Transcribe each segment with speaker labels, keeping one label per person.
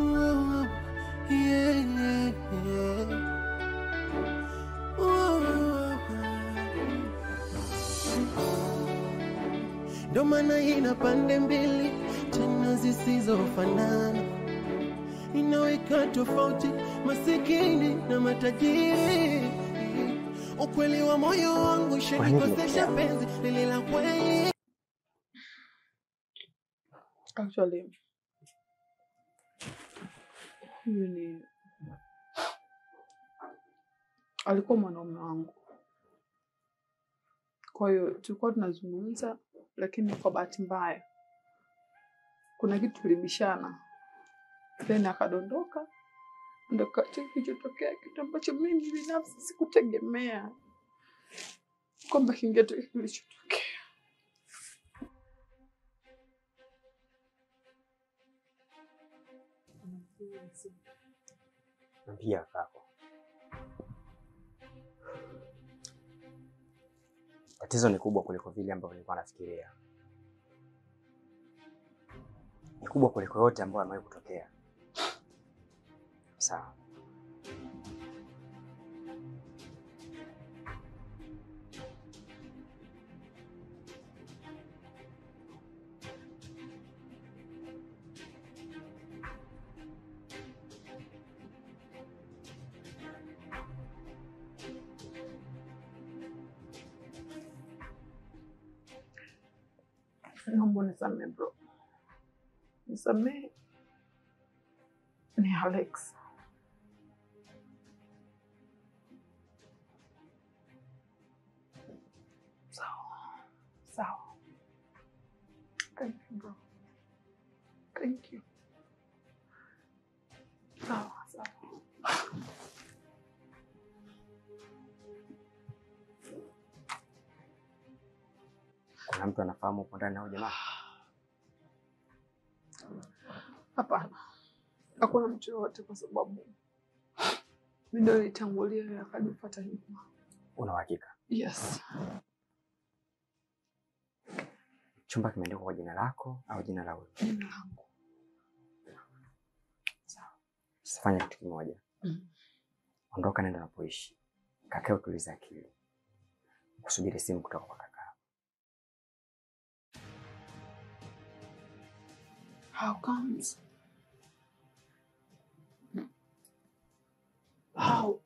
Speaker 1: Ooh, yeah, yeah, yeah. Ooh. Ndo maana ina pande mbili tena zisizofanana, inaweka tofauti masikini na matajiri. Ukweli wa moyo wangu shanikosesha penzi lile la kweli.
Speaker 2: Actually, huyu ni alikuwa mwanaume wangu. Kwa hiyo tulikuwa tunazungumza, lakini kwa bahati mbaya kuna kitu tulibishana, then akadondoka. Ndio kilichotokea, kitu ambacho mimi binafsi sikutegemea kwamba kingetokea kilichotokea.
Speaker 3: Nampia kako. Tatizo ni kubwa kuliko vile ambavyo nilikuwa nafikiria. Ni kubwa kuliko yote ambayo yamewahi kutokea. Sawa.
Speaker 2: Naomba unisamehe bro. Nisamehe. Ni Alex. Sawa. Sawa. Thank you bro. Thank you. Sawa, sawa.
Speaker 3: Kuna mtu anafahamu upo ndani au jamaa?
Speaker 2: Hapana. Hakuna mtu yote kwa sababu mimi ndio nilitangulia akanifuata nyuma.
Speaker 3: Una uhakika?
Speaker 2: Yes.
Speaker 3: Chumba kimeandikwa kwa jina lako au jina la wewe?
Speaker 2: Jina langu.
Speaker 3: Sawa. Sifanye kitu kimoja. Ondoka nenda unapoishi. Kakae utulize akili. Kusubiri simu kutoka kwa kaka.
Speaker 2: How comes? How?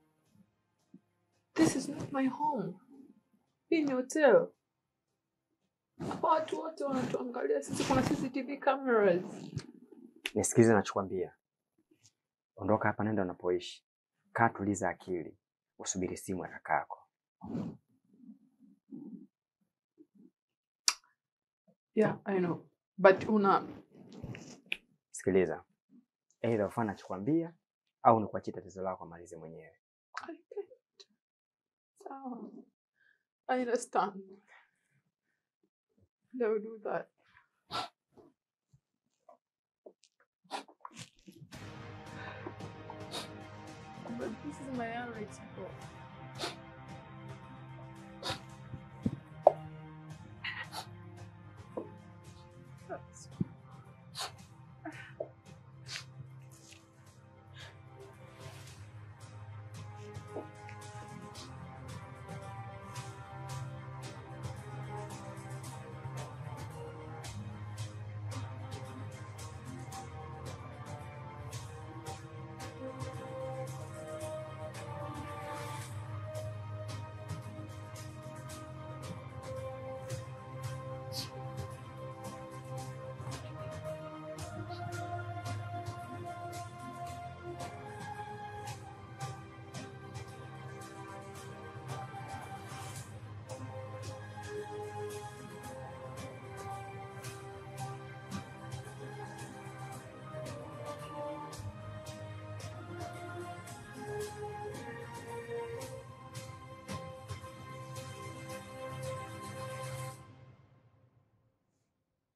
Speaker 2: This is not my home. Hii ni hotel. Hapa watu wote wanatuangalia sisi, kuna CCTV cameras.
Speaker 3: Nisikilize nachokwambia. Ondoka hapa nenda unapoishi. Kaa tuliza akili. Usubiri simu ya kakako.
Speaker 2: Yeah, I know. But una
Speaker 3: sikiliza. Either ufanye nachokwambia au nikuachie tatizo lako amalize mwenyewe.
Speaker 2: I can't. Sawa. I understand. Never do that. But this is my Alex, bro. That's...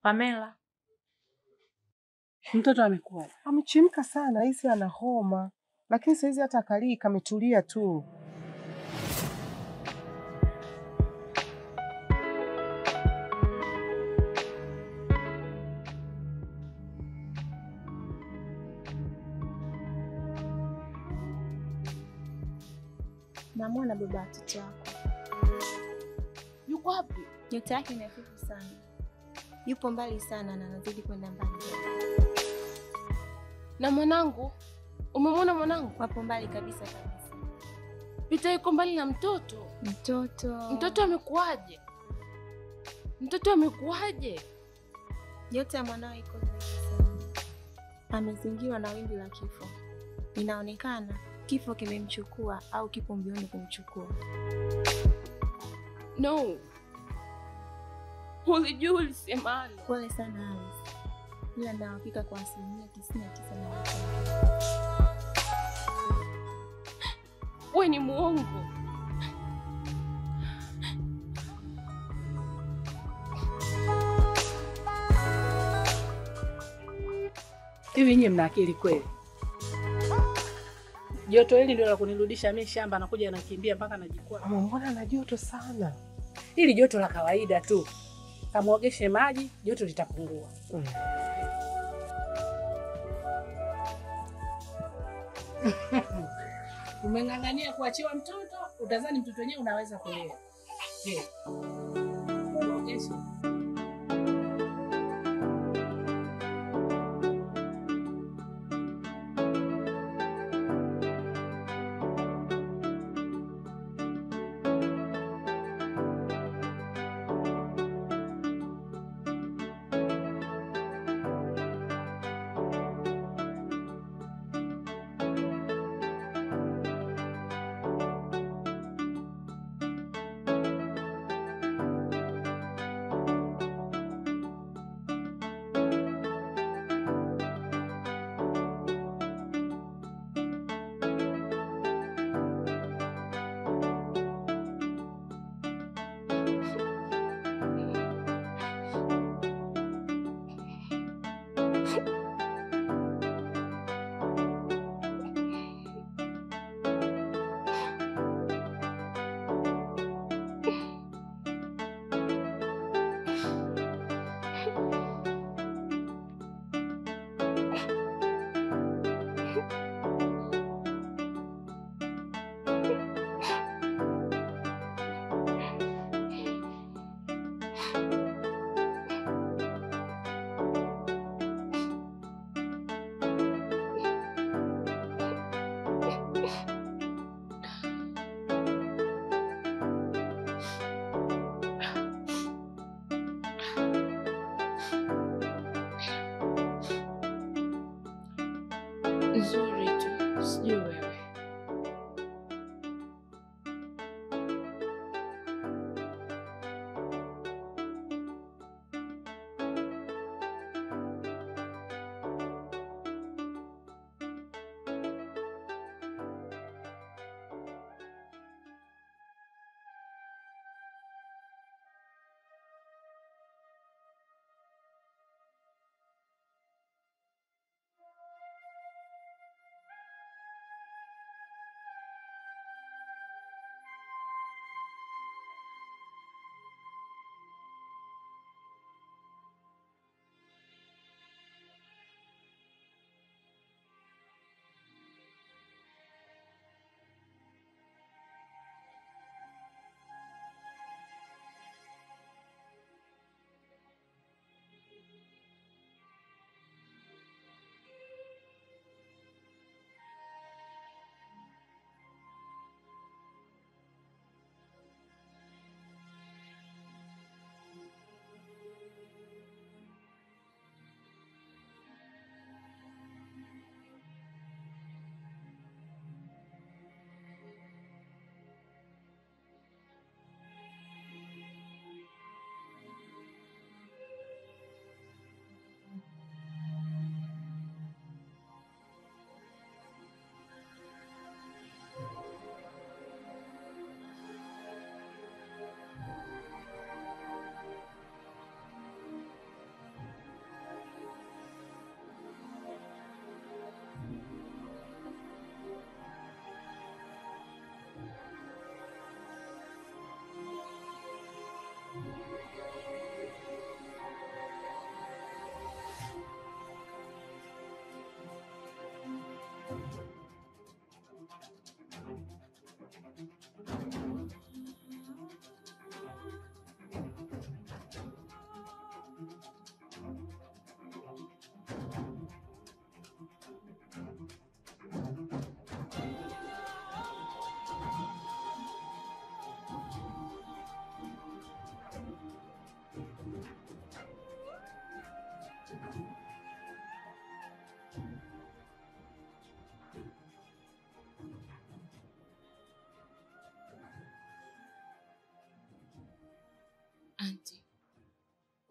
Speaker 4: Pamela,
Speaker 5: mtoto amekuwa
Speaker 6: amechemka sana, hisi ana homa, lakini saizi hata akalii kametulia tu.
Speaker 5: Namuona baba watoto wako.
Speaker 2: Yuko wapi?
Speaker 5: Nyota yake ni hafifu sana. Yupo mbali sana na anazidi kwenda mbali.
Speaker 2: Na mwanangu? Umemwona mwanangu?
Speaker 5: Wapo mbali kabisa kabisa.
Speaker 2: Pita yuko mbali na mtoto.
Speaker 5: Mtoto.
Speaker 2: Mtoto amekuaje? Mtoto amekuaje?
Speaker 5: Nyota ya mwanao iko dhaifu sana. Amezingirwa na wimbi la kifo. Inaonekana kifo kimemchukua au kipo mbioni kumchukua.
Speaker 2: No. Ulijua ulisemalo.
Speaker 5: Pole sana Alice. Ila na hakika kwa 99.9 na
Speaker 2: wewe ni muongo.
Speaker 7: Hivi nyinyi mna akili kweli? Joto hili ndio la kunirudisha mimi shamba, nakuja nakimbia mpaka najikwaa.
Speaker 6: Mama, mbona na joto sana?
Speaker 7: Hili joto la kawaida tu. Kamuogeshe maji, joto litapungua. Umeng'ang'ania kuachiwa mtoto, utazani mtoto wenyewe unaweza kulea. Eh. Muogeshe.
Speaker 2: Nzuri tu, sijui wewe.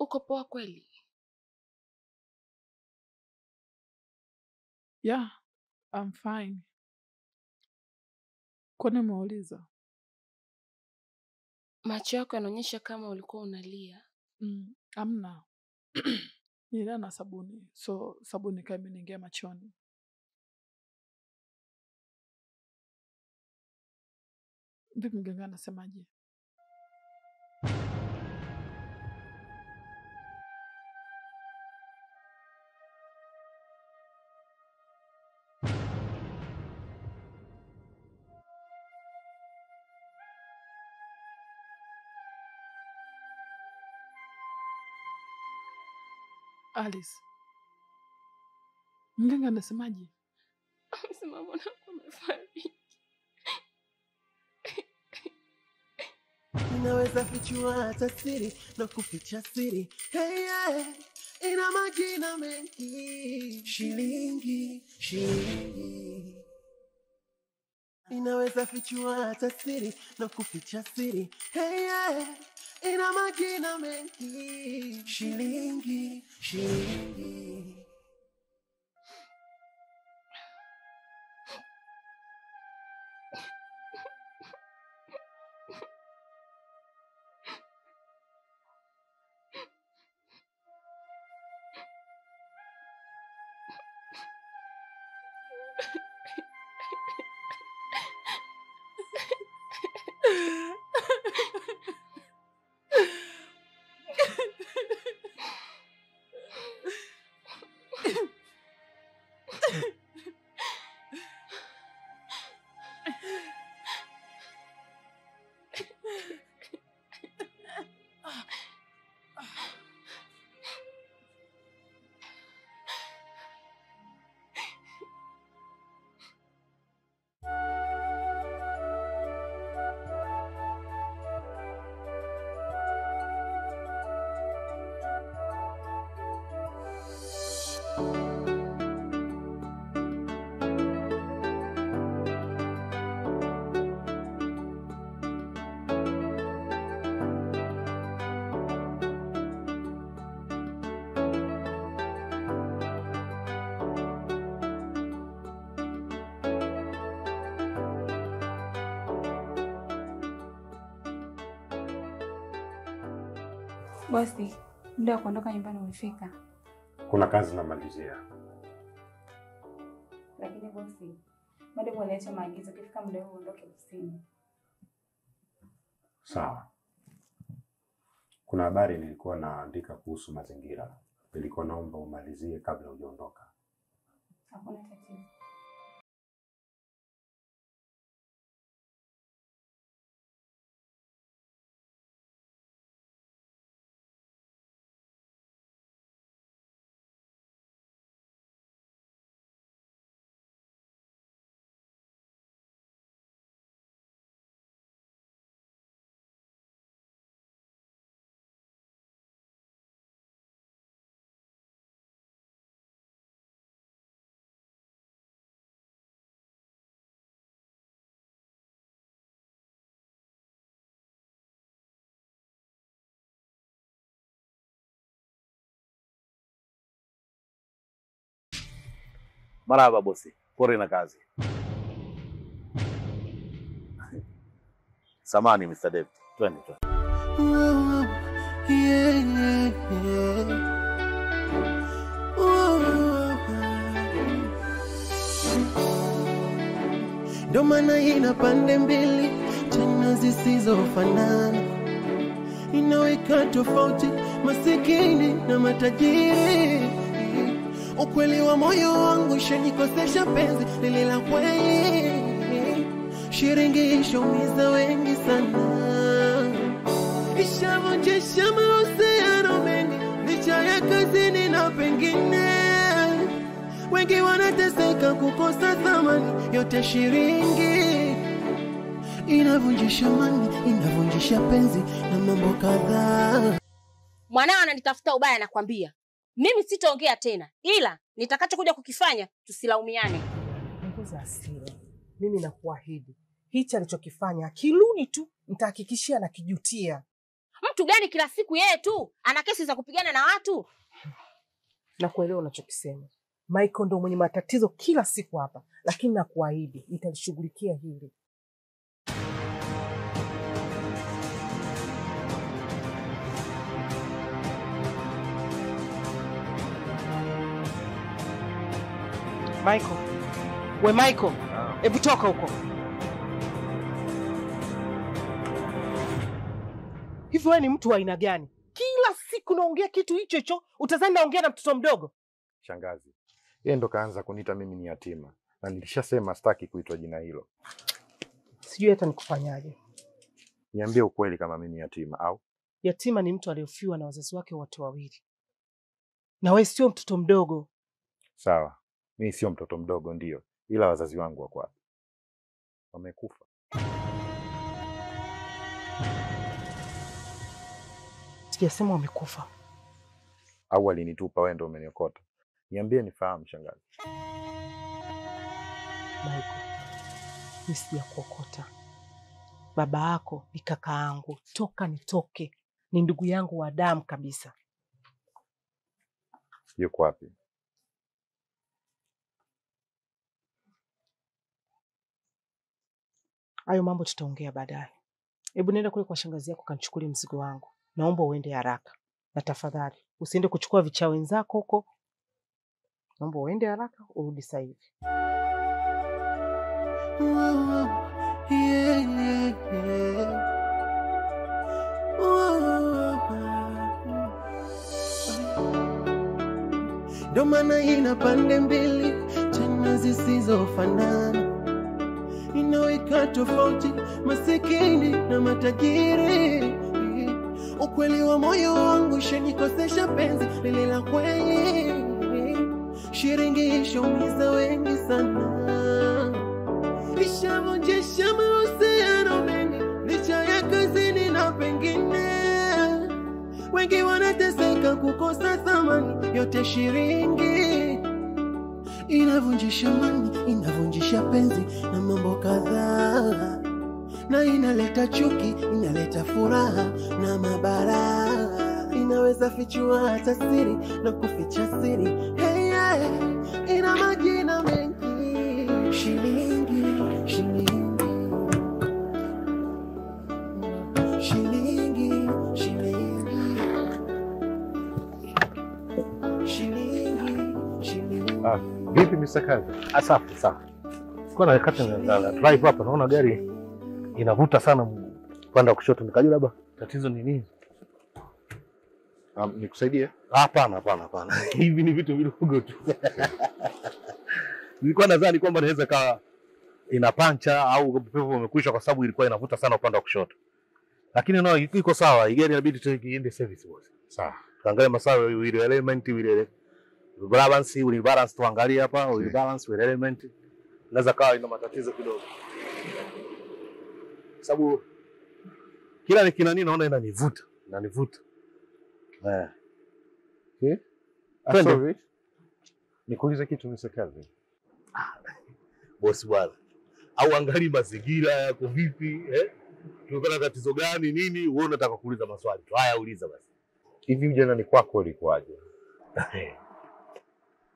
Speaker 8: Uko poa kweli?
Speaker 2: Yeah, I'm fine. Kwani umeuliza?
Speaker 8: Macho yako yanaonyesha kama ulikuwa unalia.
Speaker 2: Amna. Nilala na sabuni. So sabuni kama imeniingia machoni. Vipi mganga anasemaje? Alice, mganga anasemaje?
Speaker 8: Amesema mwanangu amefariki.
Speaker 1: Inaweza fichua hata siri na kuficha siri. Hey, yeah. Ina majina mengi. Shilingi, shilingi. Inaweza fichua hata siri na kuficha siri. Hey, yeah. Ina majina mengi. Shilingi, shilingi.
Speaker 9: Bosi, muda wa kuondoka nyumbani umefika.
Speaker 10: Kuna kazi namalizia.
Speaker 9: Lakini bosi, madam aliacha maagizo ukifika muda huo uondoke ofisini.
Speaker 10: Sawa. Kuna habari nilikuwa naandika kuhusu mazingira. Nilikuwa naomba umalizie kabla hujaondoka.
Speaker 9: Hakuna tatizo.
Speaker 11: Marhaba bosi, pole na kazi. Samani Mr. David, twende twende.
Speaker 1: Yeah, yeah, yeah. Ndo maana ina pande mbili tena zisizofanana, inaweka tofauti masikini na matajiri. Ukweli wa moyo wangu ishanikosesha penzi lile la kweli. Shilingi ishaumiza wengi sana, ishavunjisha mahusiano mengi, licha ya kazini na pengine. Wengi wanateseka kukosa thamani, yote shilingi inavunjisha amani, inavunjisha penzi na mambo kadhaa.
Speaker 12: Mwanao ananitafuta ubaya, nakwambia. Mimi sitaongea tena, ila nitakachokuja kukifanya tusilaumiane.
Speaker 6: Punguza hasira. Mimi nakuahidi, hichi alichokifanya akirudi tu nitahakikishia na kijutia.
Speaker 12: Mtu gani kila siku yeye tu ana kesi za kupigana na watu?
Speaker 6: Nakuelewa unachokisema. Michael ndo mwenye matatizo kila siku hapa, lakini nakuahidi nitalishughulikia hili. Michael. We Michael, hebu toka huko. Hivi wewe ni mtu wa aina gani? Kila siku naongea kitu hicho hicho, utazani naongea na mtoto mdogo.
Speaker 13: Shangazi, yeye ndo kaanza kuniita mimi ni yatima, na nilishasema sitaki kuitwa jina hilo.
Speaker 6: Sijui hata nikufanyaje.
Speaker 13: Niambie ukweli kama mimi ni yatima au?
Speaker 6: Yatima ni mtu aliyofiwa na wazazi wake wote wawili. Na wewe sio mtoto mdogo.
Speaker 13: Sawa, mimi sio mtoto mdogo ndio, ila wazazi wangu wako wapi? Wamekufa.
Speaker 6: Sijasema wamekufa.
Speaker 13: Au walinitupa, wewe ndio umeniokota. Niambie nifahamu shangazi.
Speaker 6: Michael, mimi sijakuokota. Baba yako ni kaka yangu, toka nitoke, ni ndugu yangu wa damu kabisa.
Speaker 13: Yuko wapi?
Speaker 6: Hayo mambo tutaongea baadaye. Hebu nenda kule kwa shangazi yako kanichukulie mzigo wangu. Naomba uende haraka. Na tafadhali usiende kuchukua vichaa wenzako huko. Naomba uende haraka urudi sasa hivi.
Speaker 1: Ndo maana ina pande mbili tena zisizofanana, inaweka tofauti masikini na matajiri. Ukweli wa moyo wangu shanikosesha penzi lile la kweli, shilingi ishaumiza wengi sana, ishavunjisha mahusiano mengi, licha ya kazini na pengine. Wengi wanateseka kukosa thamani, yote shilingi inavunjisha amani, inavunjisha penzi na mambo kadhaa, na inaleta chuki, inaleta furaha na mabalaa, inaweza fichua hata siri na kuficha siri. Hey, yeah. Ina majina mengi, shilingi, shilingi, shilingi, shilingi, shilingi, shilingi.
Speaker 10: Vipi Mr. Kazi? Safi safi. Sikuwa na wakati na drive hapa, naona gari inavuta sana upande wa kushoto, nikajua labda tatizo ni nini.
Speaker 13: Nikusaidie?
Speaker 11: Hapana, hapana, hapana. Hivi ni vitu vidogo tu. Nilikuwa nadhani kwamba inaweza kawa ina pancha au upepo umekwisha kwa sababu ilikuwa inavuta sana upande wa kushoto. Lakini no, iko sawa. Gari inabidi tu iende service boss. Sawa. Tuangalie masawa wheel element, wheel balance, wheel balance tuangalie hapa, wheel balance, wheel element. Inaweza kawa ina matatizo kidogo. Sababu kila nikina nini naona inanivuta, inanivuta. Eh.
Speaker 13: Okay. Sorry. Nikuulize kitu Mr. Kelvin.
Speaker 11: Boss bwana. Au angalie mazingira yako vipi, eh? Tulikuwa na tatizo gani nini? Wewe unataka kuuliza maswali tu. Haya uliza basi.
Speaker 13: Hivi ujana ni kwako ulikuwaje?
Speaker 11: Mimi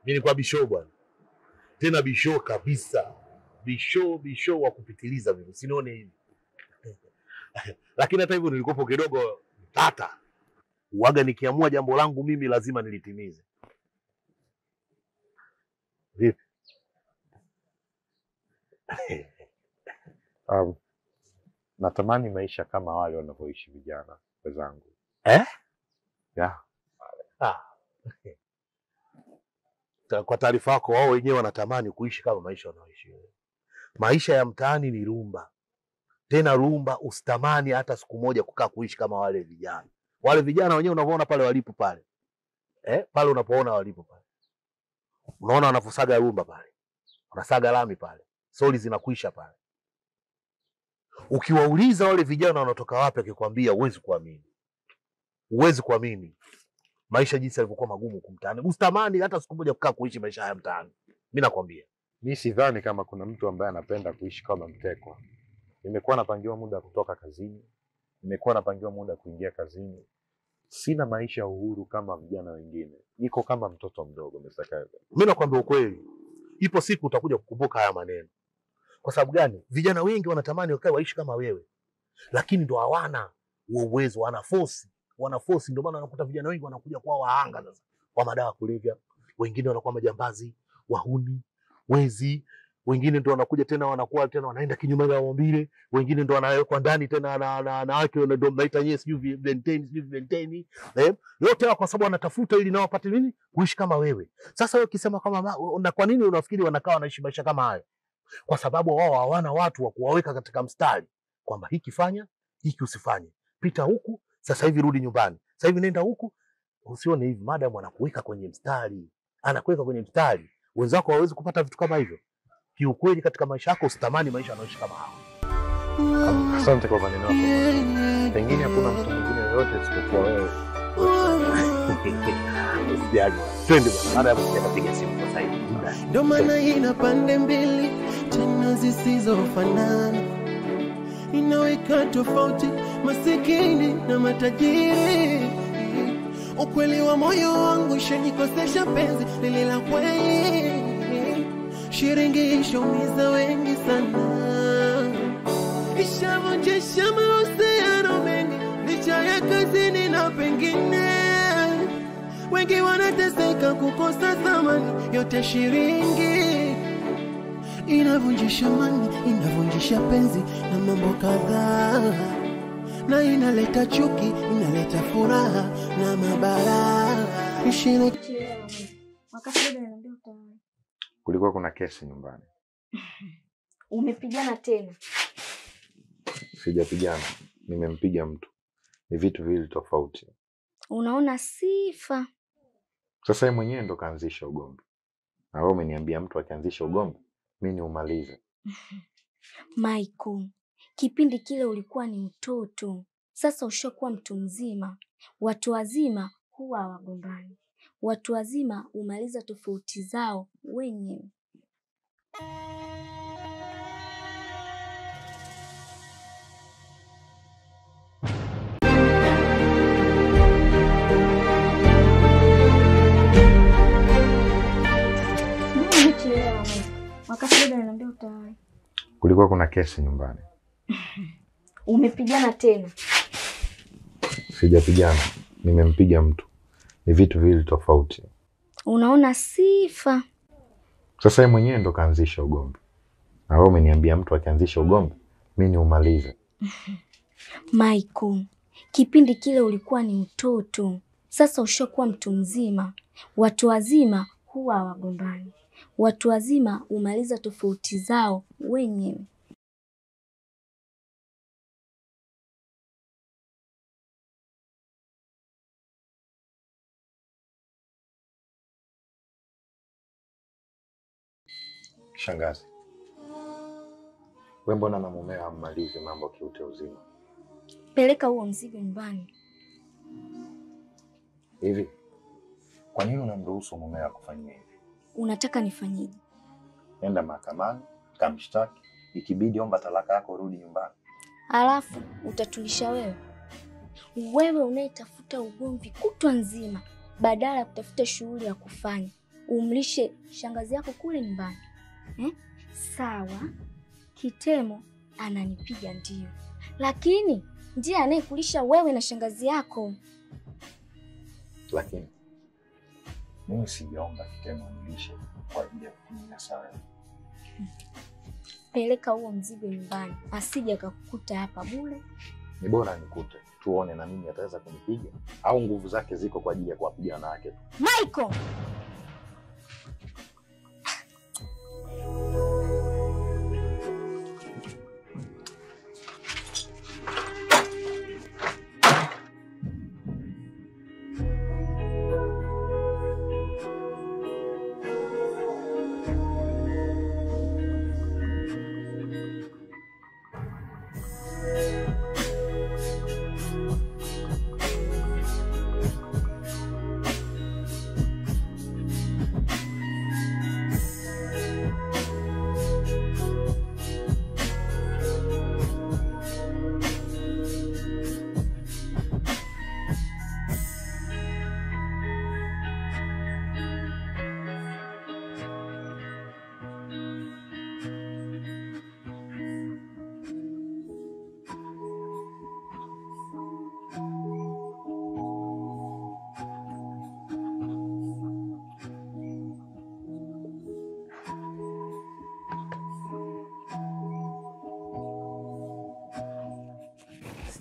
Speaker 11: nilikuwa bisho bwana. Tena bisho kabisa. Bisho wa kupitiliza mimi. Usinione hivi. Lakini hata hivyo nilikuwa kidogo tata. Uwaga nikiamua jambo langu mimi lazima nilitimize. Vipi?
Speaker 13: Natamani maisha kama wale wanavyoishi vijana wenzangu.
Speaker 11: Eh?
Speaker 13: Yeah.
Speaker 11: Kwa taarifa yako wao wenyewe wanatamani kuishi kama maisha wanaoishi. Maisha ya mtaani ni rumba. Tena rumba usitamani hata siku moja kukaa kuishi kama wale vijana. Wale vijana wenyewe unavyoona pale walipo pale. Pale unapoona walipo pale. Unaona wanafosaga rumba pale. Wanasaga lami pale. Soli zinakuisha pale. Ukiwauliza wale vijana wanatoka wapi akikwambia huwezi kuamini. Huwezi kuamini. Maisha jinsi yalivyokuwa magumu kumtaani. Usitamani hata siku moja kukaa kuishi maisha haya mtaani. Mimi nakwambia.
Speaker 13: Mimi sidhani kama kuna mtu ambaye anapenda kuishi kama mtekwa. Nimekuwa napangiwa muda kutoka kazini, Nimekuwa napangiwa muda kuingia kazini. Sina maisha ya uhuru kama vijana wengine. Niko kama mtoto mdogo Mr. Kelvin.
Speaker 11: Mimi nakwambia ukweli. Ipo siku utakuja kukumbuka haya maneno. Kwa sababu gani? Vijana wengi wanatamani wakae waishi kama wewe. Lakini ndo hawana huo uwezo, wana force. Wana force, ndio maana unakuta vijana wengi wanakuja kuwa wahanga sasa kwa madawa kulevya, wengine wanakuwa majambazi, wahuni, wezi, wengine ndio wanakuja tena wanakuwa tena wanaenda kinyume na maumbile, wengine ndio wanawekwa ndani tena na wanawake ndio mnaita nyewe sijui vibenteni sijui vibenteni. Yote hao kwa sababu wanatafuta ili nao wapate nini? Kuishi kama wewe. Sasa wewe ukisema kama na kwa nini unafikiri wanakaa wanaishi maisha kama hayo? Kwa sababu wao hawana watu wa kuwaweka katika mstari kwamba hiki fanya, hiki usifanye. Pita huku, sasa hivi rudi nyumbani. Sasa hivi nenda huku. Usione hivi, madam anakuweka kwenye mstari. Anakuweka kwenye mstari. Wenzako hawawezi kupata vitu kama hivyo. Kiukweli katika maisha yako usitamani maisha yanayoishi kama hao.
Speaker 13: Asante kwa maneno yako. Pengine hakuna mtu mwingine yoyote isipokuwa wewe.
Speaker 11: Usijali. Twende bwana. Baada ya kupiga simu kwa sasa hivi.
Speaker 1: Ndio maana ina pande mbili tena zisizofanana, inaweka tofauti masikini na matajiri. Ukweli wa moyo wangu ishanikosesha penzi lile la kweli. Shilingi ishaumiza wengi sana, ishavunjisha mahusiano mengi, licha ya kazini na pengine. Wengi wanateseka kukosa thamani yote shilingi. Inavunjisha amani, inavunjisha penzi na mambo kadhaa, na inaleta chuki, inaleta furaha na mabalaa.
Speaker 13: Kulikuwa kuna kesi nyumbani.
Speaker 14: Umepigana tena?
Speaker 13: Sijapigana, nimempiga mtu. Ni vitu viwili tofauti.
Speaker 14: Unaona sifa.
Speaker 13: Sasa yeye mwenyewe ndo kaanzisha ugomvi. Na wewe umeniambia mtu akianzisha ugomvi mimi niumalize.
Speaker 14: Michael, kipindi kile ulikuwa ni mtoto. Sasa ushakuwa mtu mzima. Watu wazima huwa hawagombani. Watu wazima umaliza tofauti zao wenyewe.
Speaker 13: Kulikuwa kuna kesi nyumbani.
Speaker 14: Umepigana tena?
Speaker 13: Sijapigana, nimempiga mtu. Ni vitu viwili tofauti.
Speaker 14: Unaona sifa.
Speaker 13: Sasa yeye mwenyewe ndo kaanzisha ugomvi. Na wewe umeniambia mtu akianzisha ugomvi mimi niumalize.
Speaker 14: Michael, kipindi kile ulikuwa ni mtoto. Sasa ushakuwa mtu mzima. Watu wazima huwa hawagombani. Watu wazima umaliza tofauti zao wenyewe.
Speaker 13: Shangazi, wewe mbona na mumeo hammalizi mambo kiute uzima?
Speaker 14: Peleka huo mzigo nyumbani.
Speaker 13: Hivi kwa nini unamruhusu mumeo akufanyie hivi?
Speaker 14: Unataka nifanyeje?
Speaker 13: Nenda mahakamani, kamshtaki, ikibidi omba talaka yako urudi nyumbani.
Speaker 14: Alafu utatulisha wewe. Wewe unayetafuta ugomvi kutwa nzima badala ya kutafuta shughuli ya kufanya. Umlishe shangazi yako kule nyumbani. Sawa, Kitemo ananipiga ndio, lakini ndiye anayekulisha wewe na shangazi yako.
Speaker 13: Lakini mimi sijaomba Kitemo anilishe kwa ajili ya kukunyanyasa wewe.
Speaker 14: Peleka huo mzigo nyumbani, asije akakukuta hapa bure.
Speaker 13: Ni bora nikute, tuone na mimi ataweza kunipiga au nguvu zake ziko kwa ajili ya kuwapiga wanawake tu.
Speaker 14: Michael!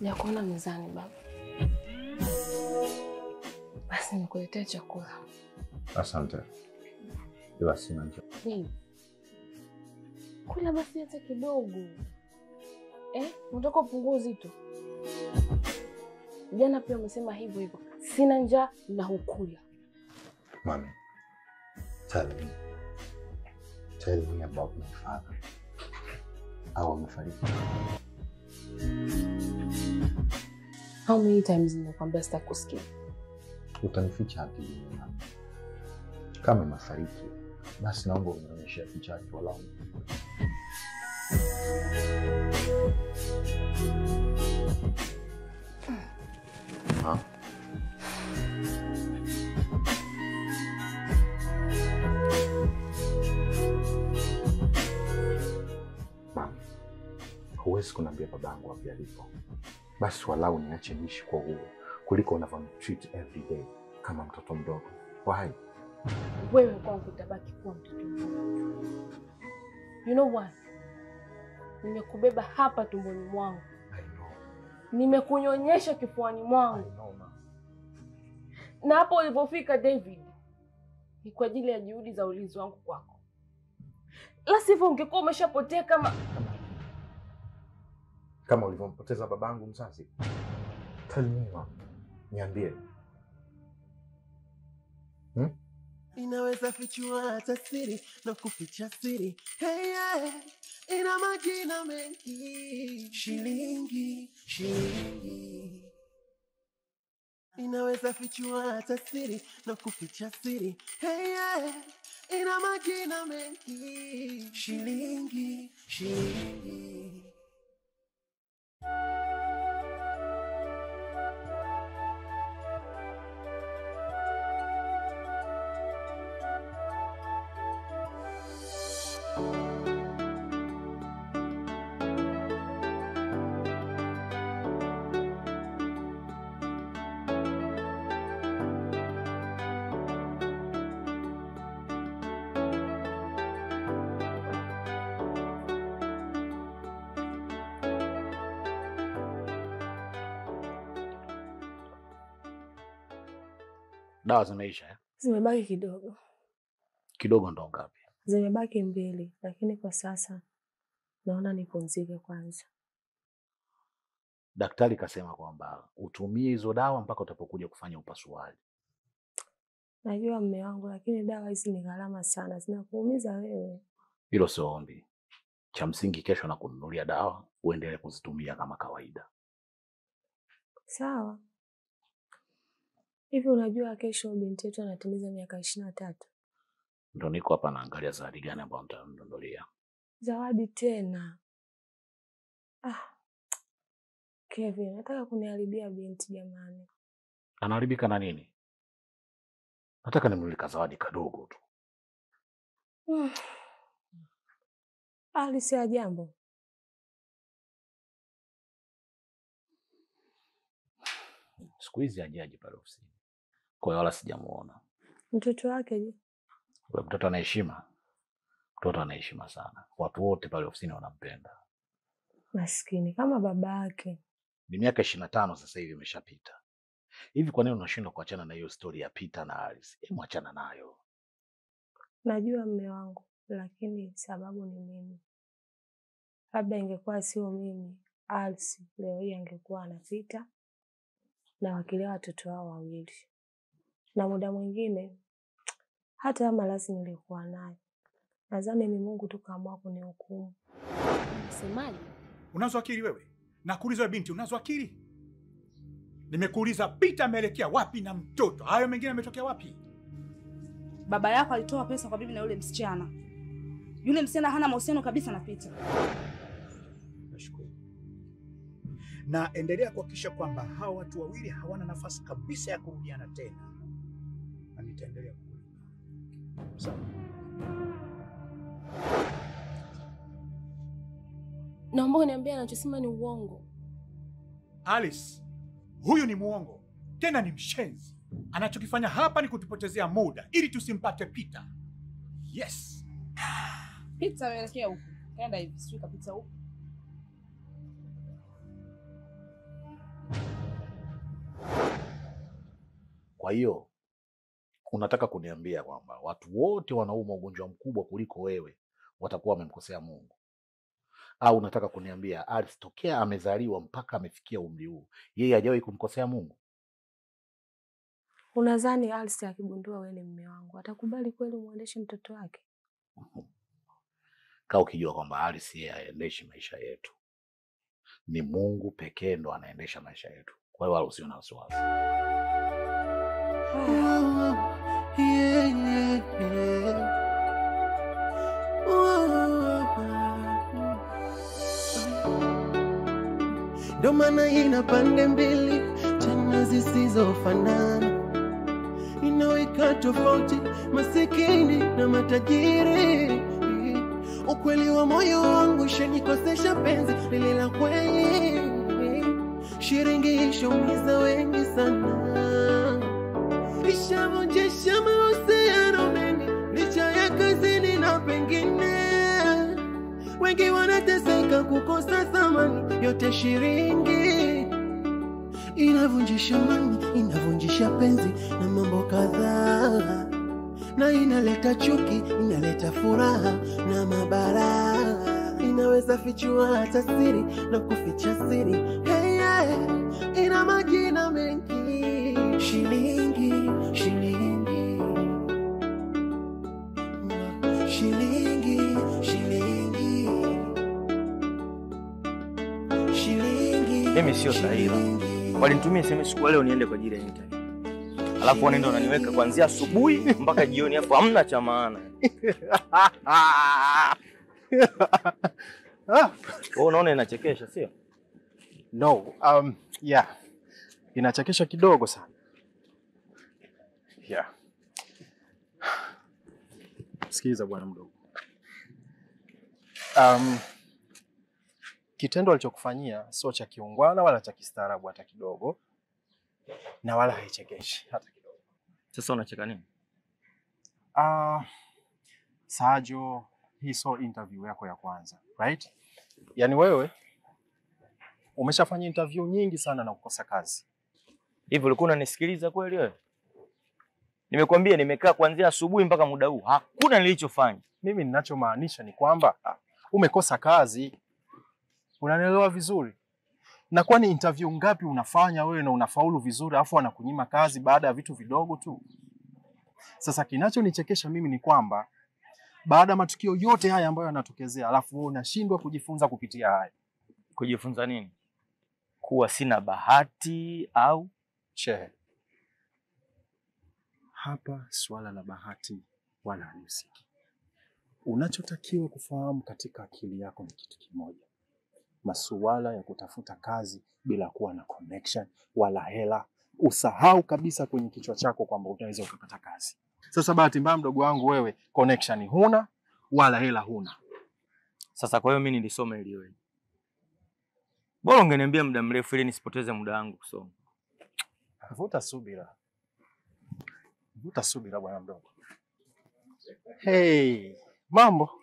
Speaker 8: Sijakuona mezani baba. Basi nikuletea chakula.
Speaker 13: Asante. Ila sina njaa.
Speaker 8: Nini? Kula basi hata kidogo. Unataka upungue uzito? Jana pia umesema hivyo hivyo. Sina njaa na hukula.
Speaker 13: Mami, tell me. Tell me about my father. Au amefariki?
Speaker 8: How many times nimekuambia sitakusikia?
Speaker 13: Utanificha hadi lini? Kama amefariki, basi naomba unionyeshe picha yake walau. Ha? Mami, huwezi kuniambia babangu wapi alipo. Basi walau niache niishi kwa uhuru kuliko unavyonitreat every day kama mtoto mdogo. Why?
Speaker 8: Wewe kwangu utabaki kuwa mtoto mdogo. You know what? Nimekubeba hapa tumboni mwangu.
Speaker 13: I know.
Speaker 8: Nimekunyonyesha kifuani mwangu.
Speaker 13: I know, ma.
Speaker 8: Na hapo ulipofika David ni kwa ajili ya juhudi za ulinzi wangu kwako. La sivyo ungekuwa umeshapotea
Speaker 13: kama ulivyompoteza babangu mzazi. Tell me, mama. Niambie.
Speaker 1: Inaweza fichua hata siri na kuficha siri. Hey, yeah. Ina majina mengi. Shilingi, shilingi. Inaweza fichua hata siri na kuficha siri. Hey, yeah. Ina majina mengi. Shilingi, shilingi.
Speaker 10: Dawa zimeisha eh?
Speaker 5: Zimebaki kidogo.
Speaker 10: Kidogo ndo ngapi?
Speaker 5: Zimebaki 2, lakini kwa sasa naona nipumzike kwanza.
Speaker 10: Daktari kasema kwamba utumie hizo dawa mpaka utapokuja kufanya upasuaji.
Speaker 5: Najua mume wangu, lakini dawa hizi ni gharama sana, zinakuumiza wewe.
Speaker 10: Hilo sio ombi. Cha msingi kesho na kununulia dawa, uendelee kuzitumia kama kawaida.
Speaker 5: Sawa. Hivi unajua kesho binti yetu anatimiza miaka 23.
Speaker 10: Ndio niko hapa naangalia zawadi gani ambayo nitamnunulia.
Speaker 5: Zawadi tena? Kevin, nataka kuniharibia binti jamani.
Speaker 10: Anaharibika na nini? Nataka nimnunulie zawadi kadogo tu.
Speaker 5: Alice, jambo.
Speaker 10: Siku hizi hajaji pale ofisini. Kwa hiyo wala sijamuona.
Speaker 5: Mtoto wake je?
Speaker 10: Yule mtoto ana heshima. Mtoto ana heshima sana. Watu wote pale ofisini wanampenda.
Speaker 5: Maskini kama babake.
Speaker 10: Ni miaka 25 sasa hivi imeshapita. Hivi kwa nini unashindwa kuachana na hiyo story ya Peter na Alice? Hebu achana nayo.
Speaker 5: Najua mume wangu, lakini sababu ni mimi. Labda ingekuwa sio mimi, Alice leo hii angekuwa anapita na wakilea watoto wao wawili. Na muda mwingine hata kama lazima nilikuwa naye. Nadhani ni Mungu tu kaamua kunihukumu.
Speaker 8: Semaje?
Speaker 15: Unazo akili wewe? Nakuuliza binti, unazo akili? Nimekuuliza Peter ameelekea wapi na mtoto? Hayo mengine yametokea wapi?
Speaker 9: Baba yako alitoa pesa kwa bibi na yule msichana. Yule msichana hana mahusiano kabisa na Peter.
Speaker 15: Nashukuru. Na endelea kuhakikisha kwamba hawa watu wawili hawana nafasi kabisa ya kurudiana tena. Na nitaendelea kukulipa. Sawa.
Speaker 8: Naomba uniambie anachosema ni uongo.
Speaker 15: Alice, huyu ni muongo. Tena ni mshenzi. Anachokifanya hapa ni kutupotezea muda ili tusimpate Peter. Yes.
Speaker 7: Peter ameelekea huko. Kaenda hivi, sio kapita huko.
Speaker 11: Kwa hiyo unataka kuniambia kwamba watu wote wanaumwa ugonjwa mkubwa kuliko wewe watakuwa wamemkosea Mungu? Au unataka kuniambia Alice tokea amezaliwa mpaka amefikia umri huu yeye hajawahi kumkosea Mungu?
Speaker 5: Unadhani Alice akigundua wewe ni mume wangu atakubali kweli muendeshe mtoto wake?
Speaker 11: Kaa ukijua kwamba Alice yeye haendeshi maisha yetu, ni Mungu pekee ndo anaendesha maisha yetu. Kwa hiyo wala usiwe na wasiwasi.
Speaker 1: Ndo maana ina pande mbili tena zisizofanana, inaweka tofauti masikini na matajiri. Ukweli wa moyo wangu ishanikosesha penzi lile la kweli, shilingi ishaumiza wengi sana, ishavunjisha mahusiano mengi licha ya kazini na pengine. Wengi wanateseka kukosa thamani, yote shilingi inavunjisha amani, inavunjisha penzi na mambo kadhaa, na inaleta chuki, inaleta furaha na mabalaa. Inaweza fichua hata siri na kuficha siri. Hey, yeah. Ina majina mengi, shilingi, shilingi, shilingi, shilingi, shilingi.
Speaker 16: Mimi sio Tahira. Walinitumia SMS kwa leo niende kwa ajili ya interview. Alafu wanaenda wananiweka kuanzia asubuhi mpaka jioni, hapo hamna cha maana. Wewe unaona inachekesha sio?
Speaker 13: No, yeah. Inachekesha kidogo sana. Yeah. Sikiza bwana mdogo. Kitendo alichokufanyia sio cha kiungwana wala cha kistaarabu hata kidogo, na wala haichekeshi hata kidogo.
Speaker 16: Sasa unacheka nini?
Speaker 13: Sajo, hii sio interview yako ya kwanza, right? Yaani wewe umeshafanya interview nyingi sana na kukosa kazi.
Speaker 16: Hivi ulikuwa unanisikiliza kweli wewe? Nimekuambia nimekaa kuanzia asubuhi mpaka muda huu, hakuna nilichofanya.
Speaker 13: Mimi ninachomaanisha ni kwamba umekosa kazi. Unanielewa vizuri? Na kwani interview ngapi unafanya wewe na unafaulu vizuri afu wanakunyima kazi baada ya vitu vidogo tu? Sasa kinachonichekesha mimi ni kwamba baada ya matukio yote haya ambayo yanatokezea alafu wewe unashindwa kujifunza kupitia haya.
Speaker 16: Kujifunza nini? Kuwa sina bahati au?
Speaker 13: Shehe, hapa swala la bahati wala halihusiki. Unachotakiwa kufahamu katika akili yako ni kitu kimoja. Masuala ya kutafuta kazi bila kuwa na connection wala hela, usahau kabisa kwenye kichwa chako kwamba utaweza ukapata kazi. Sasa bahati mbaya mdogo wangu wewe connection huna wala hela huna.
Speaker 16: Sasa kwa hiyo mimi nilisoma ili wewe. Bora ungeniambia muda mrefu ili nisipoteze muda wangu kusoma.
Speaker 13: Vuta subira. Vuta subira bwana mdogo. Hey, mambo?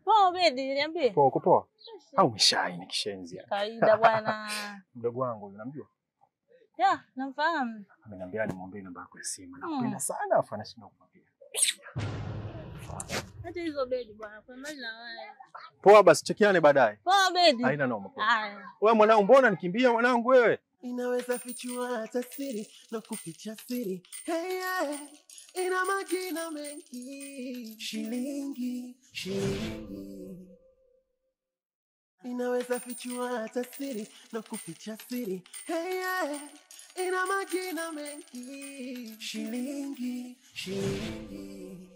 Speaker 4: Poa Bedi, niambie.
Speaker 13: Poa, uko poa? Au umeshai ni kishenzi yani.
Speaker 4: Kaida bwana.
Speaker 13: Mdogo wangu unamjua?
Speaker 4: Ya, namfahamu.
Speaker 13: Ameniambia nimwombe namba yako ya simu. Nakupenda sana afa anashindwa kumwambia.
Speaker 4: Acha hizo Bedi bwana, kwa mali na wewe.
Speaker 13: Poa basi, chekiane baadaye.
Speaker 4: Poa Bedi.
Speaker 13: Haina noma poa.
Speaker 4: Haya.
Speaker 13: Wewe mwanangu mbona nikimbia mwanangu wewe?
Speaker 1: Inaweza fichua hata siri na kuficha siri. Hey, yeah. Ina majina mengi, shilingi, shilingi. Inaweza fichua hata siri na kuficha siri. Hey, yeah. Ina majina mengi, shilingi, shilingi.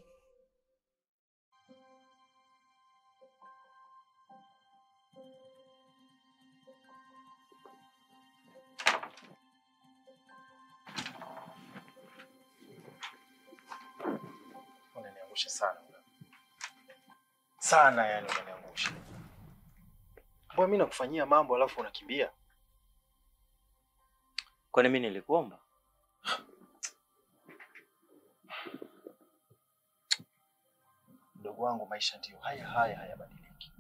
Speaker 13: Unaniangusha sana. Sana yani unaniangusha. Mbona mimi nakufanyia mambo alafu unakimbia?
Speaker 16: Kwani mimi nilikuomba?
Speaker 13: Mdogo wangu, maisha ndiyo haya haya hayabadiliki.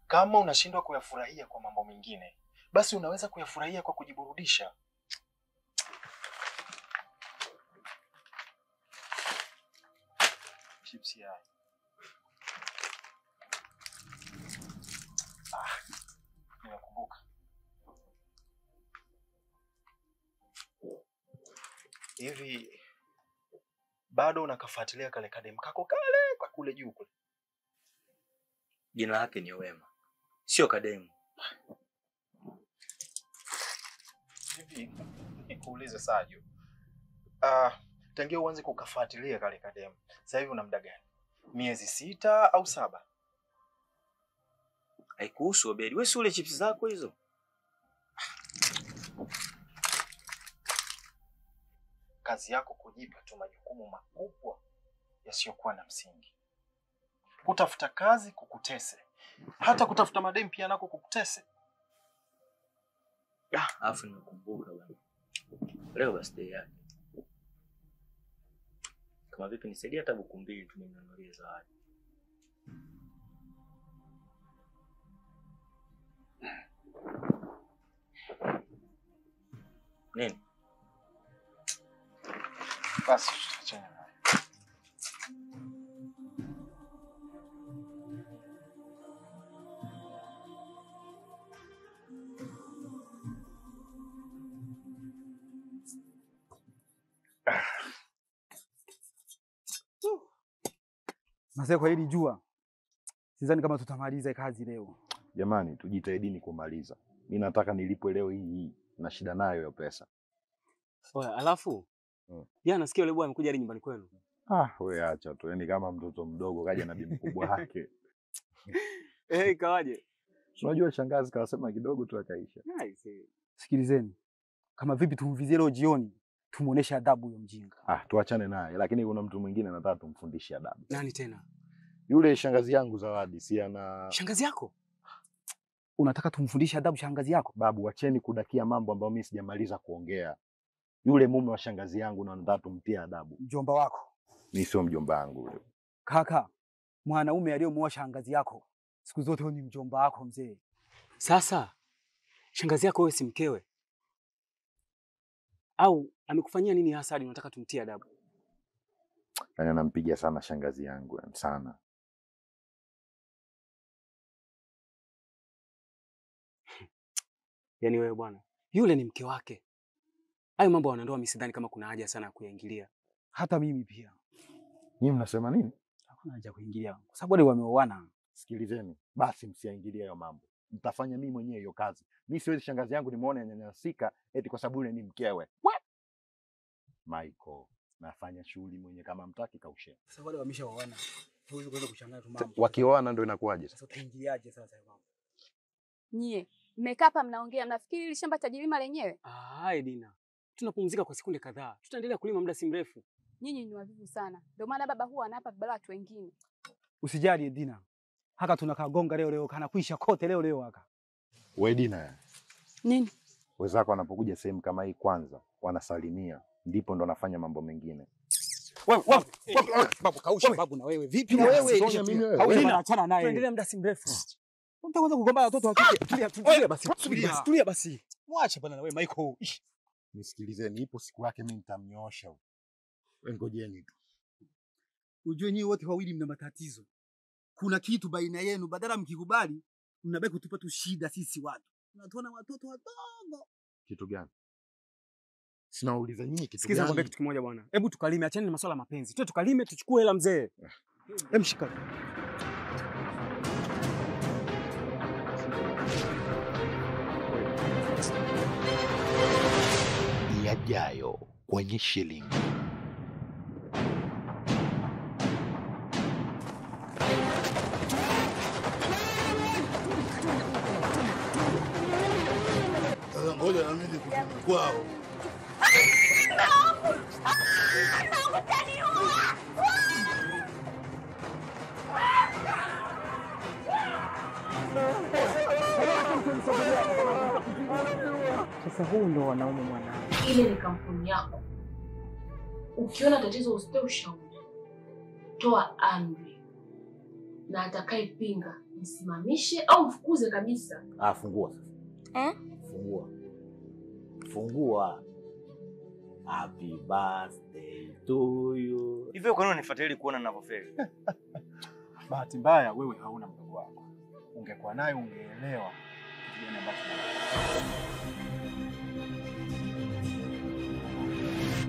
Speaker 13: Kama unashindwa kuyafurahia kwa mambo mengine, basi unaweza kuyafurahia kwa kujiburudisha. Chips yai. Ah, nimekumbuka. Hivi bado unakafuatilia kale kadem kako kale kwa kule juu kule?
Speaker 16: Jina lake ni Wema, sio kademu.
Speaker 13: Hivi nikuulize Saju. Tangia uanze kukafuatilia kale kademu, sasa hivi una muda gani? Miezi 6 au 7?
Speaker 16: Haikuhusu Obedi. Wewe si ule chips zako hizo.
Speaker 13: Kazi yako kujipa tu majukumu makubwa yasiyokuwa na msingi. Kutafuta kazi kukutese. Hata kutafuta mademu pia nako kukutese.
Speaker 16: Alafu nimekumbuka bwana. Leo birthday yake. Kama vipi nisaidie hata buku 2 tu nimnunulie zawadi. Nini?
Speaker 13: Basi tutachana naye.
Speaker 17: Mazee, kwa hili jua sidhani kama tutamaliza kazi leo.
Speaker 11: Jamani, tujitahidini kumaliza. Mimi nataka nilipwe leo hii, na shida nayo ya pesa.
Speaker 18: Oya, alafu jana nasikia yule bwana amekuja hadi nyumbani kwenu.
Speaker 11: Ah, wewe acha tu. Yaani kama mtoto mdogo kaja na bibi mkubwa wake.
Speaker 18: Eh, ikawaje?
Speaker 11: Unajua shangazi kawasema kidogo tu akaisha.
Speaker 18: Nice.
Speaker 17: Sikilizeni. Kama vipi tumvizie leo jioni, tumuoneshe adabu huyo mjinga.
Speaker 11: Ah, tuachane naye, lakini kuna mtu mwingine anataka tumfundishe adabu.
Speaker 18: Nani tena?
Speaker 11: Yule shangazi yangu Zawadi, si ana
Speaker 18: Shangazi yako?
Speaker 17: Unataka tumfundishe adabu shangazi yako?
Speaker 11: Babu, acheni kudakia mambo ambayo mimi sijamaliza kuongea. Yule mume wa shangazi yangu na nataka tumtie adabu.
Speaker 17: Mjomba wako?
Speaker 11: Mimi sio mjomba wangu yule.
Speaker 17: Kaka, mwanaume aliyemuoa shangazi yako siku zote ni mjomba wako mzee.
Speaker 18: Sasa shangazi yako wewe si mkewe? Au amekufanyia nini hasa hadi unataka tumtie adabu?
Speaker 11: Yaani anampiga sana shangazi yangu, yani sana.
Speaker 18: Yaani wewe bwana, yule ni mke wake. Hayo mambo ya wanandoa mimi sidhani kama kuna haja sana ya kuyaingilia.
Speaker 17: Hata mimi pia.
Speaker 11: Nyinyi mnasema nini?
Speaker 17: Hakuna haja kuingilia kwa sababu wale wameoana.
Speaker 11: Sikilizeni, basi msiingilie hayo mambo. Mtafanya mimi mwenyewe hiyo kazi. Mimi siwezi shangazi yangu nimuone anyanyasika eti kwa sababu yule ni mkewe. What? Michael, nafanya shughuli mwenye kama mtaki kaushe.
Speaker 17: Sasa wale wameshaoana. Huwezi kuweza kuchanganya tu mambo.
Speaker 11: Wakioana ndio inakuwaje
Speaker 17: sasa? Utaingiliaje sasa hayo mambo?
Speaker 19: Nyie mmekaa hapa mnaongea, mnafikiri hili shamba tajilima lenyewe?
Speaker 18: Ah, Edina. Tunapumzika kwa sekunde kadhaa. Tutaendelea kulima muda si mrefu.
Speaker 19: Nyinyi ni wavivu sana. Ndio maana baba huwa anapa vibala watu wengine.
Speaker 17: Usijali Edina. Haka tunakagonga leo leo kana kuisha kote leo leo haka.
Speaker 11: Wewe Edina.
Speaker 19: Nini?
Speaker 11: Wenzako wanapokuja sehemu kama hii kwanza wanasalimia, ndipo ndo wanafanya mambo mengine.
Speaker 17: Wewe babu kausha babu na wewe vipi na wewe? Mimi achana naye.
Speaker 18: Tuendelea muda si mrefu.
Speaker 17: Utaanza kugombana watoto wa kike. Tulia tulia basi. Tulia basi. Mwache bwana na wewe Michael.
Speaker 11: Nisikilizeni, ipo siku yake mimi nitamnyoosha huyo. Wewe ngojeni tu.
Speaker 17: Ujue nyinyi wote wawili mna matatizo. Kuna kitu baina yenu, badala mkikubali mnabaki kutupa tu shida sisi watu. Tunatuona watoto wadogo.
Speaker 11: Kitu gani? Sinauliza nyinyi kitu gani?
Speaker 18: Sikiza nikwambie kitu kimoja bwana. Hebu tukalime, acheni na masuala ya mapenzi. Tuwe tukalime tuchukue hela mzee. Hem shika.
Speaker 11: Yajayo kwenye shilingi.
Speaker 10: Ngoja na mimi kwao.
Speaker 6: Sasa huu ndo wanaume mwanangu.
Speaker 8: Ile ni kampuni yako. Ukiona tatizo usitoe ushauri. Toa amri. Na atakayepinga msimamishe au mfukuze kabisa.
Speaker 11: Ah, fungua sasa.
Speaker 14: Eh?
Speaker 11: Fungua. Fungua. Happy birthday
Speaker 20: tu huyu.
Speaker 16: Hivyo kwa nini unanifuatilia kuona ninavyofeli?
Speaker 13: Bahati mbaya wewe hauna mdogo wako. Ungekuwa naye ungeelewa kitu gani ambacho.